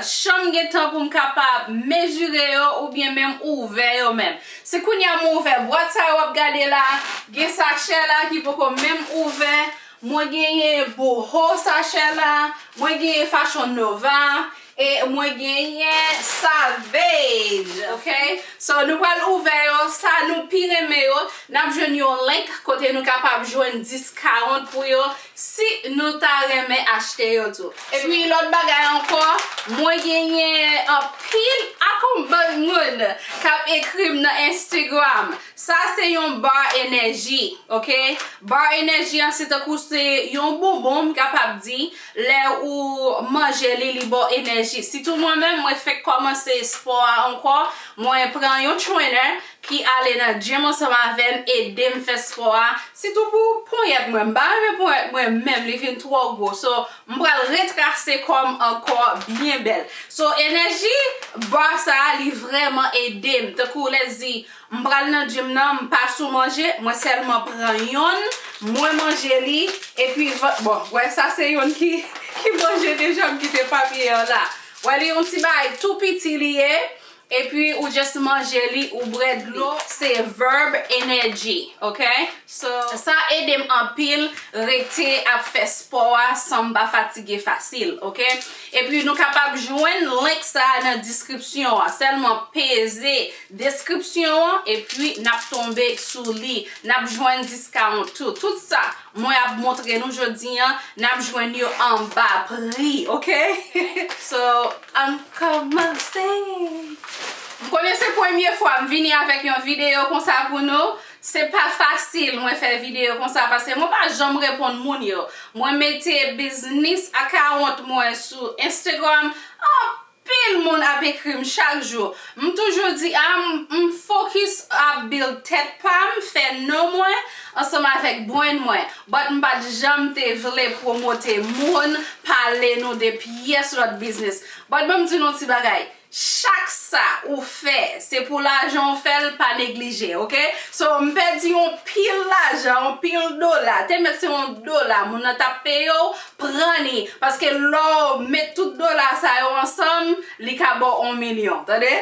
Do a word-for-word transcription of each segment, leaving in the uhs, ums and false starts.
janm gen tan pou m kapab mezire yo oubyen menm ouvè yo menm. Si kounye a m ouvè bwat sa yo w ap gade la, gen sachè la ki poko menm ouvè, mwen genyen Boohoo sachè la, mwen genyen Fashion Nova, e mwen genyen Savage, ok? So, nou pral ouvè yo, sa nou pi renmen yo, n ap jwenn yon link kote nou kapab jwenn discount pou yo, si nou ta renmen achte yo tou. Epi lòt bagay ankò, mwen genyen anpil akonbannman k ap ekri m nan Instagram. Sa se yon bar enèji, ok? Bar enèji an se tankou se yon bonbon, m kapab di, lè ou manje li, li ba w enèji. Sitou mwen menm, mwen fèk kòmanse spò a ankò, mwen pran yon trainer ki ale nan gym ansanm avè m, ede m fè spò a. Sitou pou ponyèt mwen, m pa renmen ponyèt mwen menm, li vin twò gwo. So, m pral retrase kò m ankò byen bèl. So, enèji bar sa a, li vrèman ede m. Tankou lè di, m pral nan gym nan, m pa sou manje, mwen sèlman pran yonn, mwen manje li, epi, bon, wè, sa se yonn ki, ki manje deja, m kite papye an la. Wè, li yon ti bagay tou piti li ye, epi ou just manje li, ou bwè dlo, se Verb Energy, ok? So, sa ede m anpil rete ap fè spò a san m pa fatige fasil, ok? Epi nou kapab jwenn link sa a nan deskripsyon an. Sèlman peze deskripsyon an, epi n ap tonbe sou li. N ap jwenn discount tou. Tout sa mwen ap montre nou jodi an, n ap jwenn yo anba pri, ok? So, ann kòmanse. M konnen se premye fwa m vini avèk yon videyo konsa pou nou. Se pa fasil mwen fè videyo konsa, paske mwen pa janm reponn moun yo. Mwen mete biznis akawont mwen sou Instagram. Anpil moun ap ekri m chak jou. M toujou di, a, m, m fokis ap build tèt pa m, fè non mwen ansanm avèk brand mwen. But m pa t janm te vle pwomote moun, pale nou de pyès lòt biznis. But ban m di nou yon ti bagay. Chak sa ou fè, se pou lajan w fè l, pa neglije, ok? So, m pèdi yon pil lajan, yon pil dola. Te mèt se yon dola, moun nan t ap peye w, pran li. Paske lè w met tout dola sa yo ansanm, li ka ba w yon milyon, tande?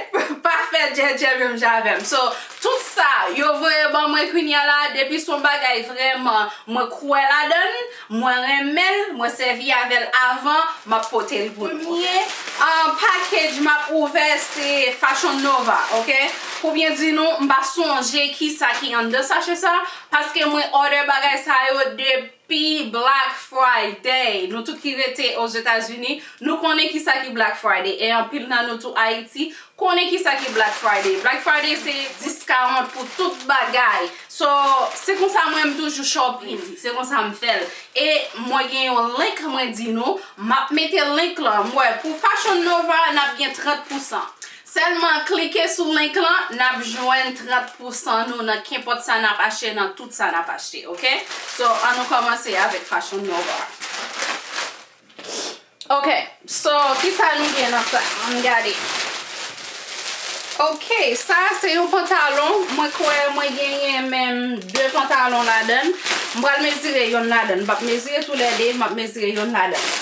Pa fè djèdjè menm jan avè m. So, tout sa, yo voye ban mwen kounye a la, depi se yon bagay vrèman, mwen kwè ladan l, mwen renmen l, mwen sèvi avè l avan, m ap pote l pou nou. Premye, ah, package m ap ouvè, se Fashion Nova, ok? Pou byen di nou, m pa sonje kisa ki anndan sachè sa, paske mwen order bagay sa yo depi Black Friday. Nou tout ki rete Ozetazini, nou konnen kisa ki Black Friday. E anpil nan nou tou Ayiti, konnen kisa ki Black Friday. Black Friday se discount pou tout bagay. So, se konsa mwen m toujou shopping. Se konsa m fè l. E mwen gen yon link mwen di nou, m ap mete link lan. M wè pou Fashion Nova, n ap gen trant pousan. Sèlman klike sou link lan, n ap jwenn trant pousan nou nan kenpòt sa n ap achte, nan tout sa n ap achte, ok? So, ann nou kòmanse avèk Fashion Nova. Ok, so, kisa nou gen nan sa? Ann gade. Ok, sa se yon pantalon. Mwen kwè mwen genyen menm de pantalon ladan l. M pral mezire yonn ladan l. M p ap mezire toulède, m ap mezire yonn ladan l.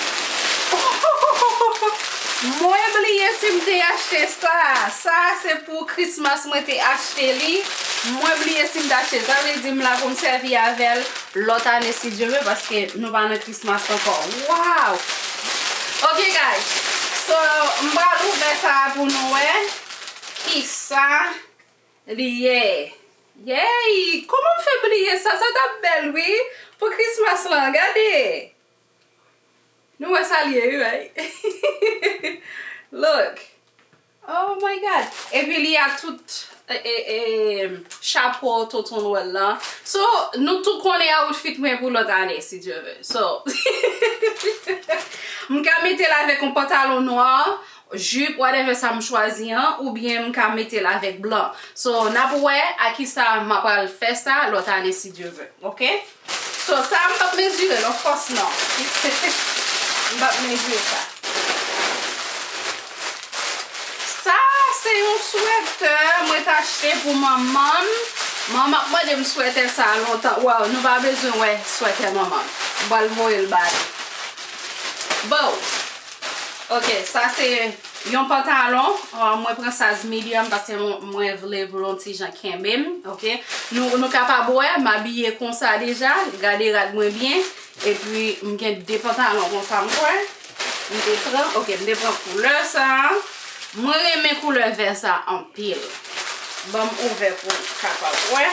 Mwen bliye si m te achte sa. Sa se pou Christmas mwen te achte li. Mwen bliye si m te achte. Sa vle di m la pou m sèvi avè l lòt ane si Dye vle, paske nou pa nan Christmas ankò. Wow! Ok, guys. So, m pral ouvè sa a pou nou wè kisa li ye. Yay! Kòman m fè bliye sa? Sa t ap bèl, wi. Pou Christmas lan, gade. Nou wè sa l ye, wi, right? Look. Oh my God. Epi li ak tout, e, e, e, chapo tonton Nwèl lan. So, nou tout konnen outfit mwen pou lòt ane, si Dye vle. So, m ka mete l avèk yon pantalon nwa, jip, whatever sa m chwazi an, oubyen m ka mete l avèk blan. So, n ap wè a kisa m ap pral fè sa lòt ane, si Dye vle. Ok? So, sa a m p ap mezire l, of course, non. M p ap mezire sa. Sa a se yon swètè mwen t achte pou manman m. Manman ap mande m swètè sa a lontan. Wow, nou pa bezwen wè swètè manman m. M pral voye l ba li. Bon. Ok, sa se yon pantalon. Ah, mwen pran size medium paske mwen, mwen vle pou l yon ti jan kenbe m. Ok, nou, nou kapab wè, m abiye konsa deja. Gade rad mwen byen. Epi, m gen de pantalon konsa, m kwè. M te pran, ok, m te pran koulè sa. Mwen renmen koulè vè sa anpil. Ban m ouvè pou w kapab wè.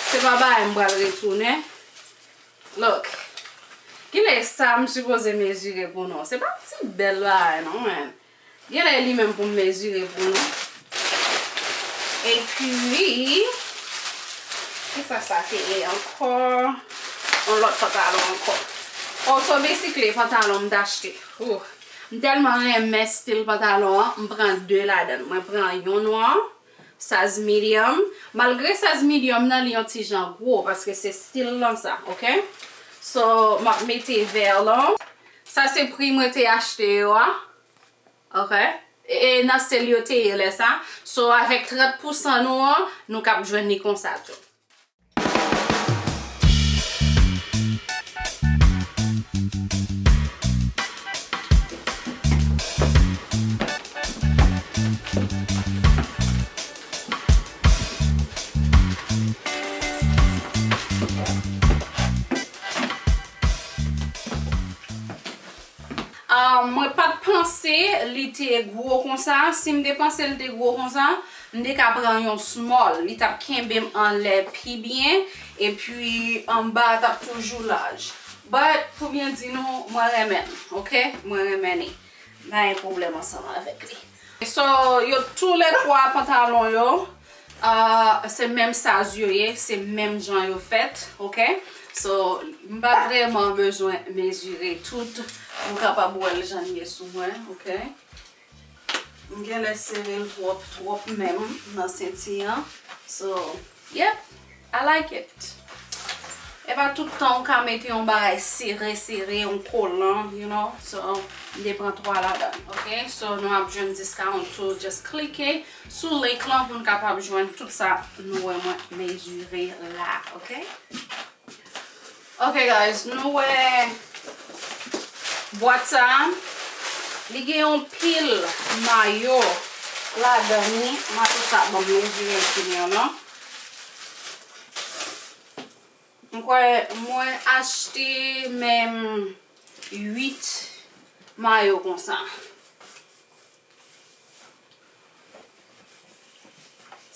Se pa bagay m pral retounen. Look. Kilè sa m sipoze mezire pou nou? Se pa ti bèl bagay non, man. Genlè li menm pou m mezire pou nou. Epi, kisa sa te ye ankò? Yon lòt pantalon ankò. Oh, so basically, pantalon m t achte. Ooh. M tèlman renmen stil pantalon an, m pran de ladan l. Mwen pran yon nwa, size medium. Malgre size medium nan, li yon ti jan gwo, paske se stil lan sa, ok? So, m ap mete vè lan. Sa se pri mwen te achte yo a. Ok? E, e nan sel yo te ye lè sa. So, avèk trant pousan nou an, nou k ap jwenn li konsa tou. Ah, mwen pa t panse li te gwo konsa. Si m te panse li te gwo konsa, m te ka pran yon small. Li t ap kenbe m anlè pi byen. Epi anba a t ap toujou laj. But, pou byen di nou, mwen renmen l. Ok? Mwen renmen li. M pa gen pwoblèm ansanm avèk li. So, yo toulètwa pantalon yo, ah, se menm size yo ye, se menm jan yo fèt, ok? So, m pa vrèman bezwen mezire tout. Nou kapab wè l jan l ye sou mwen, ok? M genlè sere l twòp, twòp menm nan senti an. So, yep. I like it. E pa tout tan ou ka mete yon bagay sere, sere, yon kolan, you know. So, m te pran twa ladan, ok? So, nou ap jwenn diskawon tou. Just klike sou link lan pou n kapab jwenn tout sa nou wè mwen mezire la, ok? Ok, guys, nou wè bwat sa a. Li gen yon pil mayo ladan li. Mayo sa, bon, m mezire l fini an, non? M kwè mwen achte menm uit mayo konsa.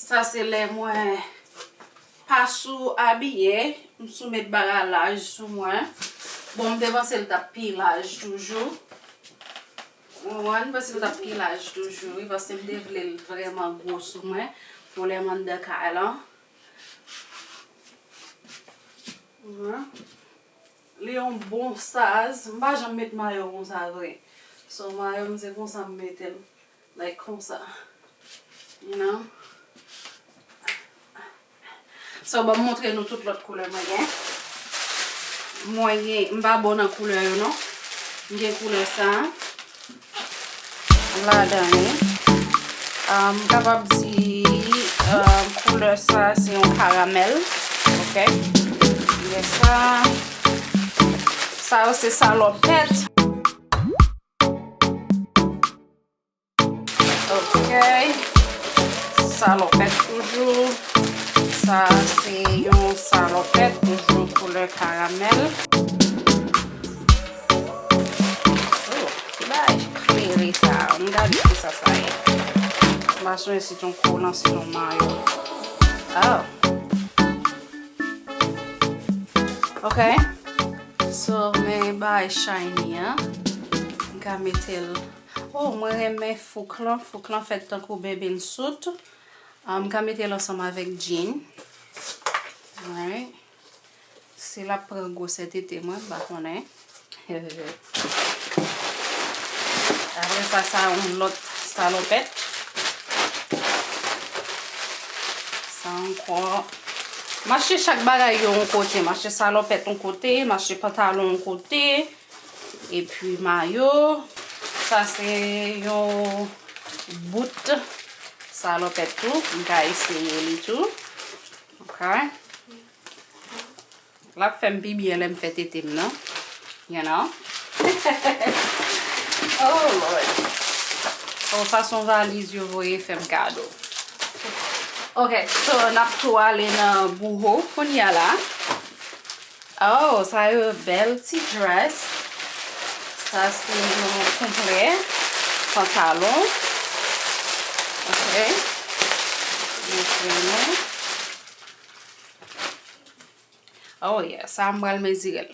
Sa se lè mwen pa sou abiye, m sou met bagay laj sou mwen. Bon, m te panse l t ap pi laj toujou. Ou konprann? M panse l t ap pi laj toujou, wi, paske m te vle l vrèman gwo sou mwen pou lè m anndan kay lan. Wi. Li yon bon size. M pa janm met mayo konsa vre. So, mayo m se konsa m mete l. Like konsa. You know? So, ban m montre nou tout lòt koulè mwen gen. Mwen gen, m pa bon nan koulè yo, non. M gen koulè sa. Ladan li. Ah, m kapab di, ah, koulè sa se yon karamèl. Ok? Gen sa. Sa yo se salopèt. Ok. Salopèt toujou. Sa se yon salopèt toujou koulè karamèl. Oh, ki bagay klere sa. Ann gade kisa sa ye. M pa sonje si t on kolan, si t on mayo. Oh. Ok. So, men bagay shiny an. M ka mete l. Oh, mwen renmen fouk lan. Fouk lan fèt tankou bathing suit. Ah, m ka mete l ansanm avèk jean. Alright. Si l ap pran gwosè tete mwen, m pa konnen. Apre sa, sa yon lòt salopèt. Sa ankò. M achte chak bagay yo yon kote. M achte salopèt yon kote, m achte pantalon yon kote. Epi mayo. Sa se yon bout salopèt tou. M ka eseye li tou. Ok. L ap fè m pi byen lè m fè tete m nan. You know? Oh Lord. Oh, sa se yon valiz yo voye fè m kado. Ok, so n ap tou ale nan bouho kounye a la. Oh, sa yo bèl ti dress. Sa se yon konplè pantalon. Ok. Montre nou. Oh yeah, sa m pral mezire l.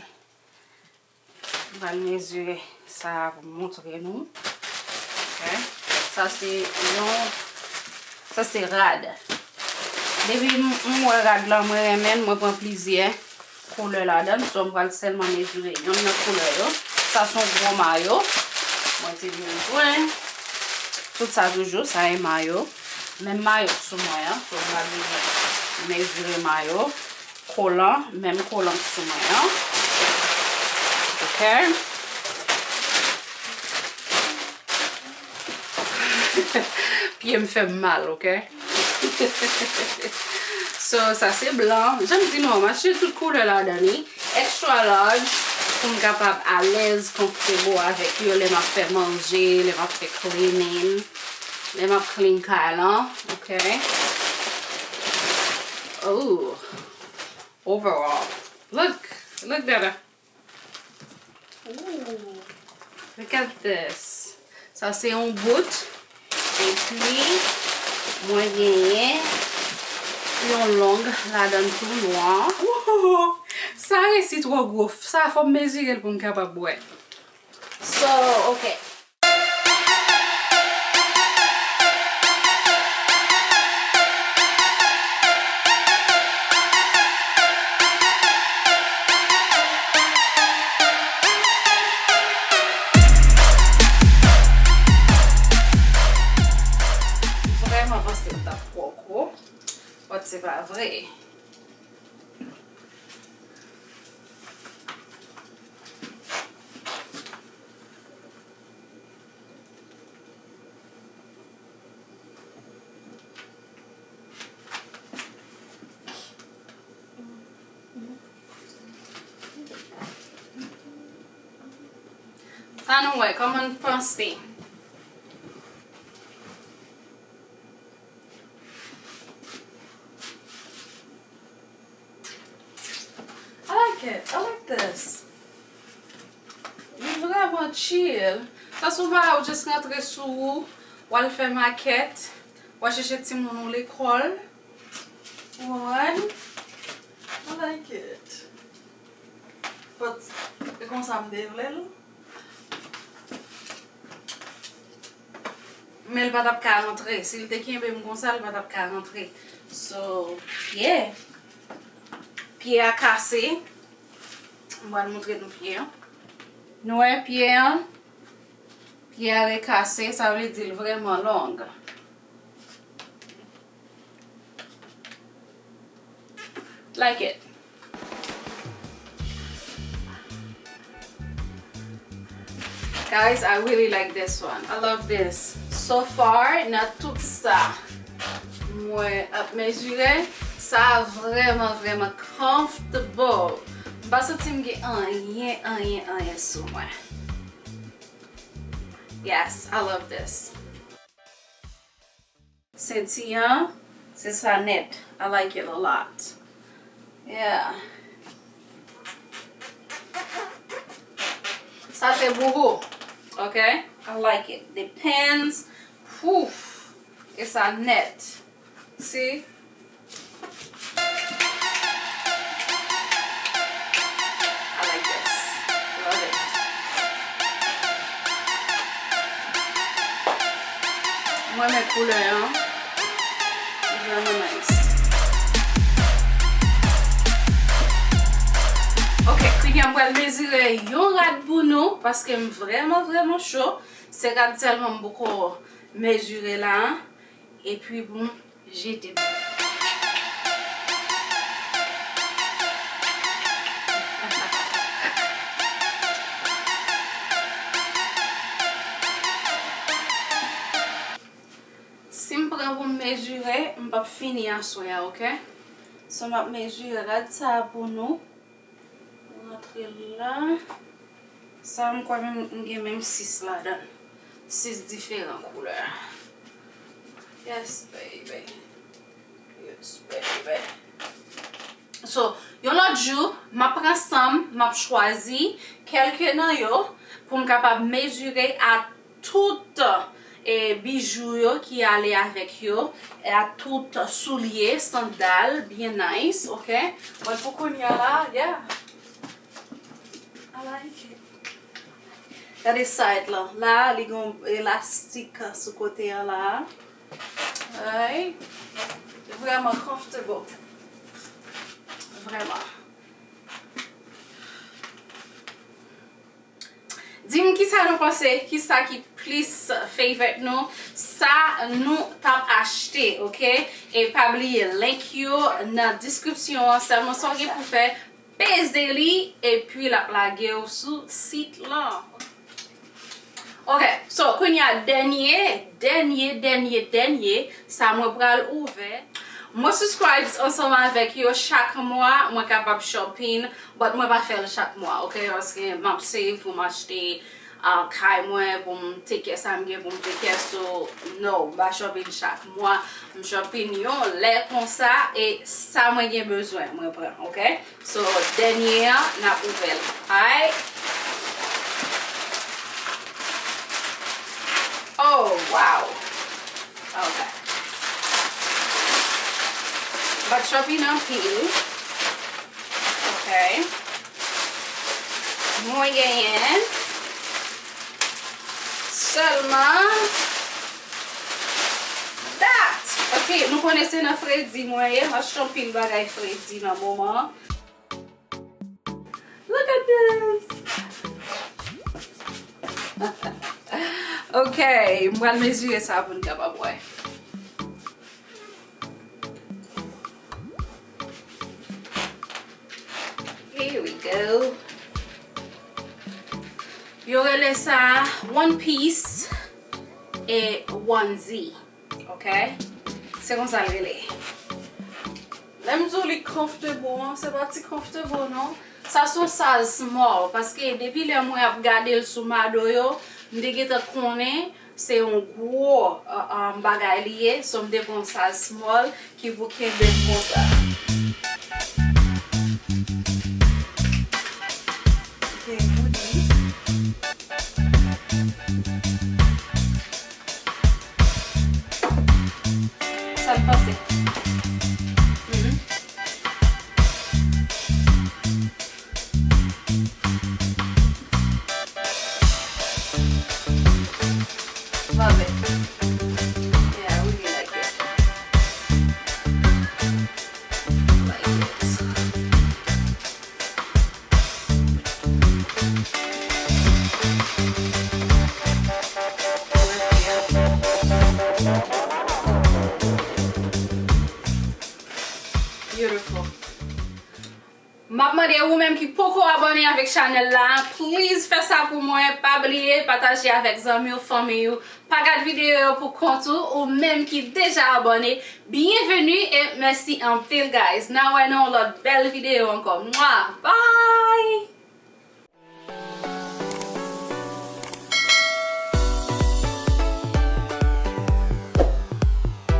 M pral mezire sa pou m montre nou. Ok. Sa se yon, sa se rad. Depi m, m wè rad la, mwen renmen l, mwen pran plizyè koulè ladan l, so m pral sèlman mezire yonn nan koulè yo. Sa se yon gwo mayo mwen te bezwen. Tout sa toujou, sa e mayo. Menm mayo k sou mwen an, so m pa bezwen mezire mayo. Kolan, menm kolan k sou mwen an. Ok. Pye m fè m mal, ok? So, sa se blan. Jan m di nou, m achte tout koulè ladan li. Extra large, pou m kapab alèz, comfortable avèk yo lè m ap fè manje, lè m ap fè cleaning, lè m ap clean kay lan, ok? Oh, overall. Look, look, Dada. Ooh, look at this. Sa se yon bout. Epi, mwen genyen yon long ladan l tou nwa. Woo! Sa resi twò gwo. Sa fò m mezire l pou m kapab wè. So, ok. Vrèman panse l t ap twò gwo, but se pa vre. Sa nou wè, kòman n panse? I like it. I like this. Li vrèman chill. Sa sou bagay ou just rantre sou ou, w al fè makèt, w al chèche timoun ou lekòl. Ou konprann? I like it. But, e konsa m te vle l. Men l pa t ap ka rantre. Si l te kenbe m konsa, l pa t ap ka rantre. So, yeah. Pye a kase. M pral montre nou pye an. Nou wè pye an? Pye a rekase, sa vle di l vrèman long. Like it. Guys, I really like this one. I love this. So far, nan tout sa mwen ap mezire, sa vrèman, vrèman comfortable. M pa santi m gen anyen, anyen, anyen sou mwen. Yes, I love this. Senti an, se sa nèt. I like it a lot. Yeah. Sa se bouho. Ok? I like it. Depends. Pouf. E sa nèt. See? I like this. Love it. Mwen renmen koulè an. Li vrèman nice. Ok, kounye a m pral mezire yon rad pou nou, paske m vrèman, vrèman cho. Se rad sèlman m poko mezire la. Epi, bon, jete m. Si m pran pou m mezire, m p ap fini aswè a, ok? So, m ap mezire rad sa a pou nou. Rantre l la. Sa, m kwè menm, m gen menm sis ladan l. Sis diferan koulè. Yes, baby. Yes, baby. So, yon lòt jou, m ap pran san m, m ap chwazi kèlke nan yo pou m kapab mezire a tout, e, bijou yo ki ale avèk yo, e a tout soulye, sandal, byen nice, ok? But pou kounye a la, yeah. I like it. Gade side lan. La, li gen yon elastik sou kote an la. Ay. Vrèman comfortable. Vrèman. Di m kisa nou panse, kisa ki plis favorite nou, sa nou t ap achte, ok? E pa bliye, link yo nan description an, sèlman sa w gen pou fè, peze li, epi l ap lage w sou sit lan. Ok, so, kounye a, dènye, dènye, dènye, dènye, sa mwen pral ouvè. Mwen subscribe ansanm avèk yo chak mwa, mwen kapab shopping, but mwen pa fè l chak mwa, ok? Paske m ap save pou m achte, ah, kay mwen, pou m take care sa m gen pou m take care, so, no, m pa shopping chak mwa. M shopping yon lè konsa, e sa mwen gen bezwen, mwen pran, ok? So, dènye an, n ap ouvè l. Alright? Oh, wow! Ok. M pa t shopping anpil. Ok. Mwen genyen sèlman dat. Ok, nou konnen se nan fredi mwen ye. M achte anpil bagay fredi nan moman an. Look at this! Ok, m pral mezire sa pou n kapab wè. Here we go. Yo rele sa one piece e onesie. Ok? Se konsa l rele. Lè m di w li comfortable an, se pa ti comfortable non. Sa se yon size small, paske depi lè mwen ap gade l sou mado yo, m te gentan konnen se yon gwo, uh, um, bagay li ye, so m te pran yon size small ki pou kenbe m konsa. Ok, hoodie. Sa l panse? Mhm. Love it. Yeah, I really like it. Like it. Beautiful. M ap mande ou menm ki poko abòne avèk chanèl la, please fè sa pou mwen. Pa bliye pataje avèk zanmi w, fanmi w. Pa gad videyo yo pou kont ou, ou menm ki deja abòne, byenveni e mèsi anpil, guys. N a wè nan yon lòt bèl videyo ankò. Mwa! Bye!